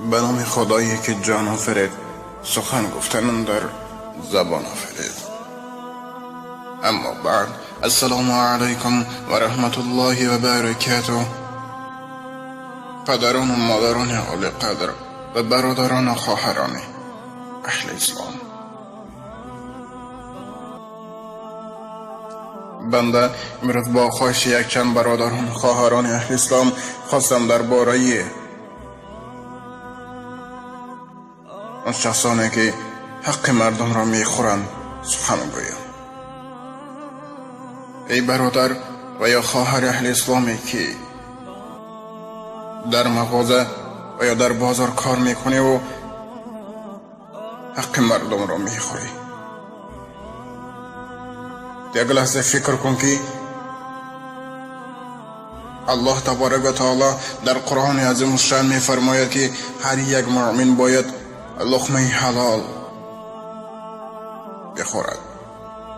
Ба номи Худое ки ҷон офарид, сухан гуфтан дар забон офарид. Аммо баъд, ассалому алайкум ва раҳматуллоҳи ва баракотуҳ. Падарон ва модарони олиқадр ва бародарон ва хоҳарони аҳли ислом, банда имрӯз бо хоҳиши якчанд бародарон ва хоҳарони аҳли ислом хостам дар бораи он шахсоне ки ҳаққи мардумро мехӯранд сухан гӯям. Эй бародар ва ё хоҳари аҳли исломе ки дар мағоза ва ё дар бозор кор мекунӣ ва ҳаққи мардумро мехӯрӣ, як лаҳза фикр кун ки Аллоҳ табарак ва таоло дар Қуръони азимушшаън мефармояд ки ҳар як муъмин бояд луқмаи ҳалол бихӯрад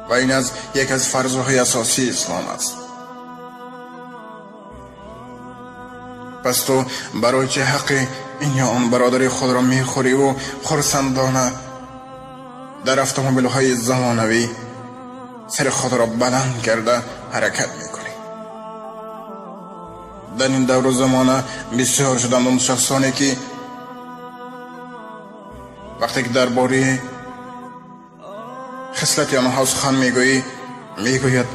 ва ин аз яке аз фарзҳои асосии ислом аст. Пас ту барои чӣ ҳаққи ин ё он бародари худро мехӯрӣ ва хурсандона дар автомобилҳои замонавӣ сари худро баланд карда ҳаракат мекунӣ? Дар ин давру замона бисёр шуданд он шахсоне ки вақте ки дар бораи хислати онҳо сухан мегӯӣ, мегӯяд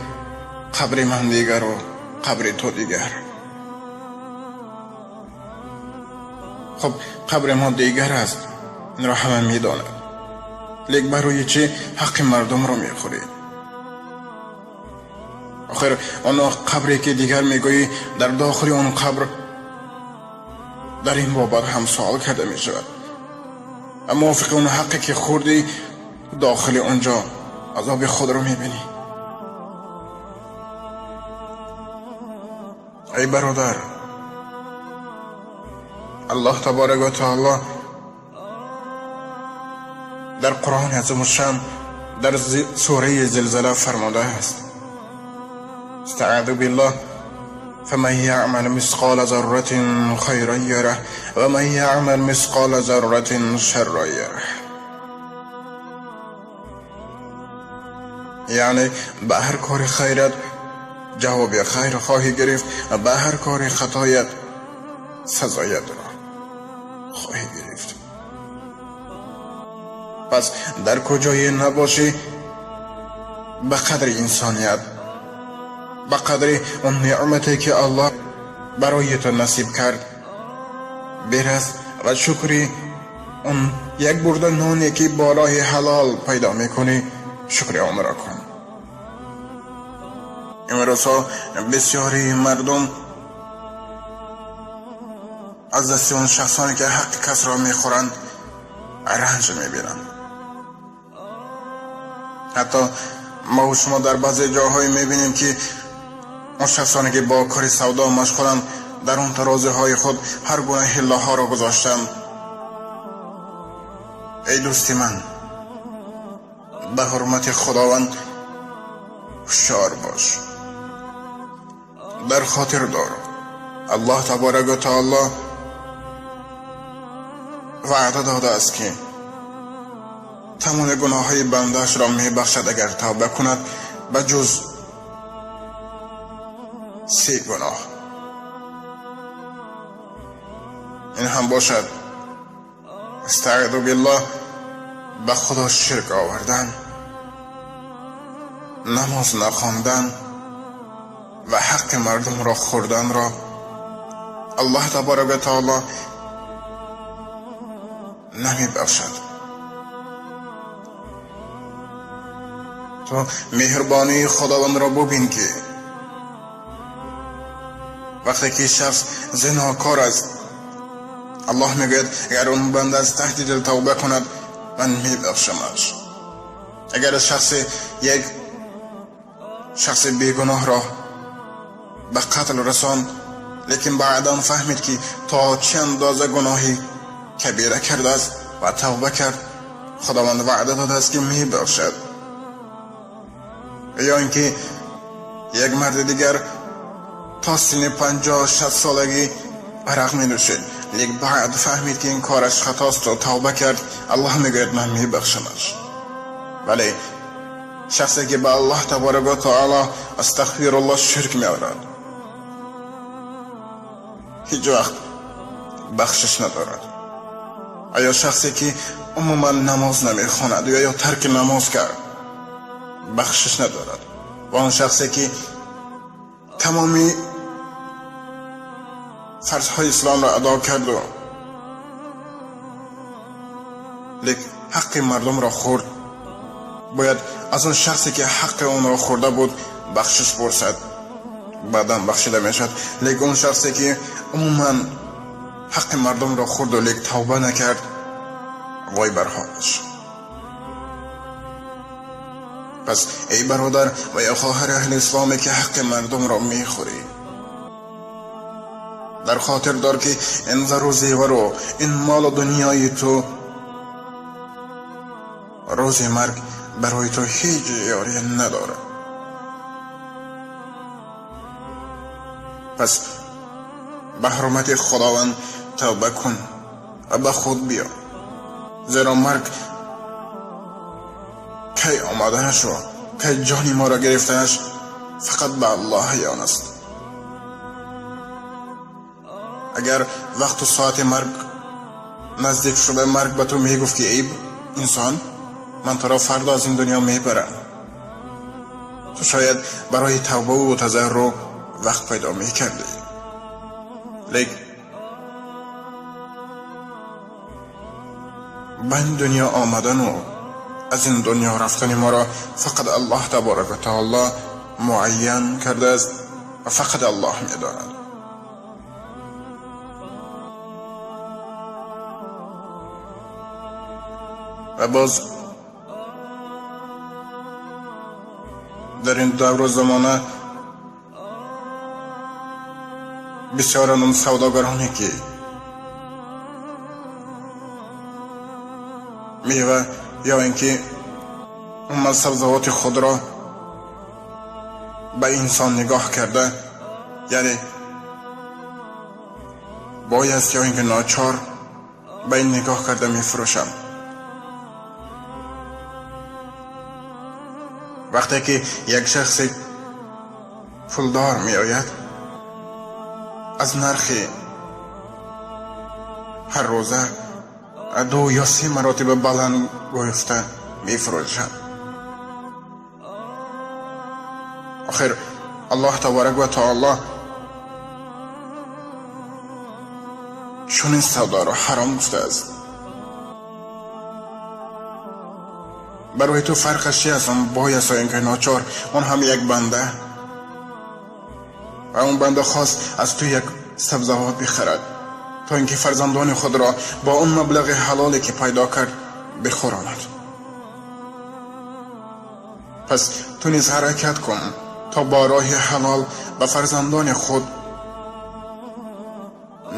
қабри ман дигару қабри ту дигар. Хуб, қабри мо дигар аст, инро ҳама медонад, лек барои чӣ ҳаққи мардумро мехӯрӣ? Охир он қабре ки дигар мегӯӣ, дар дохили он қабр дар ин бобат ҳам суол карда мешавад. Мувофиқи он ҳаққе ки хӯрдӣ, дохили онҷо азоби худро мебинӣ. Эй бародар, Аллоҳ табарак ва таоло дар Қуръони азимушшаън дар сураи Зилзила фармудааст: استعاذ بالله فمن يعمل مثقال ذرة خيرا يره ومن يعمل مثقال ذرة شرا يره. یعنی به هر کار خیرت جواب خیر خواهی گرفت و به هر کار خطایت سزایت را خواهی گرفت. پس در کجای نباشی به قدر انسانیت، به قدر اون نعمتی که الله برای تو نصیب کرد برس و شکری اون یک برده نانی که با راه حلال پیدا میکنی شکر آن را کن. امروزها بسیاری مردم از دست اون شخصانی که حق کس را میخورند رنج میبینند. حتی ما و شما در بعضی جاهای میبینیم که اون شخصانی که با کار سودا مشغولند در اون ترازوهای خود هر گونه حیله ها را گذاشتند. ای دوست من، به حرمت خداوند هوشیار باش. در خاطر دار الله تبارک و تعالی وعده داده است که تمام گناه های بنده‌اش را میبخشد اگر توبه کند، به جز 3 گناه. این هم باشد استعاذ بالله به خدا شرک آوردن، نماز نخواندن و حق مردم را خوردن را الله تبارک و تعالی نمیبخشد. تو مهربانی خداوند را ببین که وقتی که شخص زناکار است، الله میگوید اگر اون بنده از تحت دل توبه کند من میبخشمش. اگر شخص یک شخص بیگناه را به قتل رساند، لیکن بعدا فهمید که تا چه اندازه گناهی کبیره کرده است و توبه کرد، خداوند وعده داده است که میبخشد. یا اینکه یک مرد دیگر تا سن 50-60 سالگی عرق می نوشید، лек баъд фаҳмид, ки ин кораш хатост ва тавба кард, Аллоҳ мегӯяд: ман мебахшамаш. Вале шахсе ки ба Аллоҳ табарак ва таоло, астағфируллоҳ, ширк меорад, ҳеҷ вақт бахшиш надорад. Оё шахсе ки умуман намоз намехонад ё тарки намоз кард, бахшиш надорад. Ва он шахсе ки тамоми фарзҳои исломро адо карду лек ҳаққи мардумро хӯрд, бояд аз он шахсе ки ҳаққи онро хӯрда буд бахшиш пурсад, баъдан бахшида мешавад. Лек он шахсе ки умуман ҳаққи мардумро хӯрду лек тавба накард, вой бар ҳолаш. Пас эй бародар ва ё хоҳари аҳли исломе ки ҳаққи мардумро мехӯрӣ, дар хотир дор, ки ин зару зевару ин молу дунёи ту рӯзи марг барои ту ҳеҷ ёрӣ надорад. Пас ба ҳурмати Худованд тавба кун ва ба худ биё, зеро марг кай омаданашу кай ҷони моро гирифтанаш фақат ба Аллоҳ аён аст. Агар вақту соати марг наздик шуда, марг ба ту мегуфт, ки эй инсон, ман туро фардо аз ин дунё мебарам, ту шояд барои тавбаву тазаррӯъ вақт пайдо мекардӣ. Лек ба ин дунё омадану аз ин дунё рафтани моро фақат Аллоҳ таборак ва таоло муайян кардааст ва фақат Аллоҳ медонад. Ва боз дар ин давру замона бисёран он савдогароне ки мева ё ин ки умуман сабзавоти худро ба инсон нигоҳ карда, яъне бояст ё ин ки ночор ба ин нигоҳ карда мефурӯшанд. Вақте ки як шахси пулдор меояд, аз нархи ҳар рӯза 2 ё 3 маротиба баланд гуфта мефурӯшад. Охир Аллоҳ табарак ва таоло чунин савдоро ҳаром гуфтааст. Барои ту фарқаш чи аст? Он бой аст ё ин ки ночор, он ҳам як банда, ва он банда хост аз ту як сабзавот бихарад, то ин ки фарзандони худро бо он маблағи ҳалоле ки пайдо кард бихӯронад. Пас ту низ ҳаракат кун, то бо роҳи ҳалол ба фарзандони худ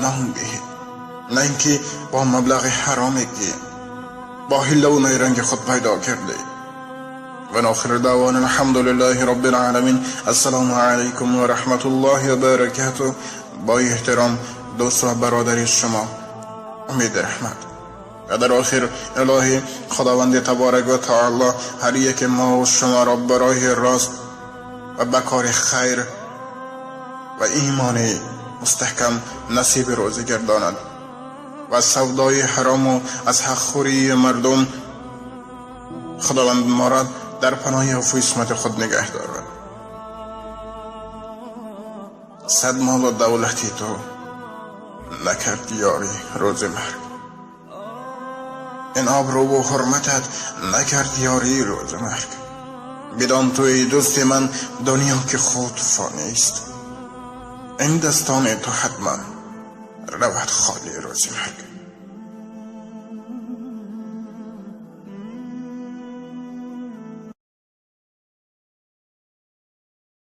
нон диҳӣ, на ин ки бо маблағи ҳароме ки бо ҳиллаву найранги худ пайдо кардӣ. ва охири даъвона алҳамдулиллаҳи роббил оламин. Ассалому алайкум ва раҳматуллоҳи ва баракатуҳ. Бо эҳтиром дӯст ва бародари шумо Умед Раҳмат. Ва дар охир илоҳӣ Худованди таборак ва таоло ҳар яке мо ва шуморо ба роҳи рост ва ба кори хайр ва имони мустаҳкам насиби рӯзӣ гардонад ва аз савдои ҳарому аз ҳақхӯрии мардум Худованд моро дар паноҳи афву исмати худ нигаҳ дорад. Сад молу давлати ту накард ёрӣ рӯзи марг, ин обрӯву ҳурматат накард ёрӣ рӯзи марг. Бидон ту эй дӯсти ман, дунё ки худ фонист, ин дастони ту ҳатман равад холӣ рӯзи марг.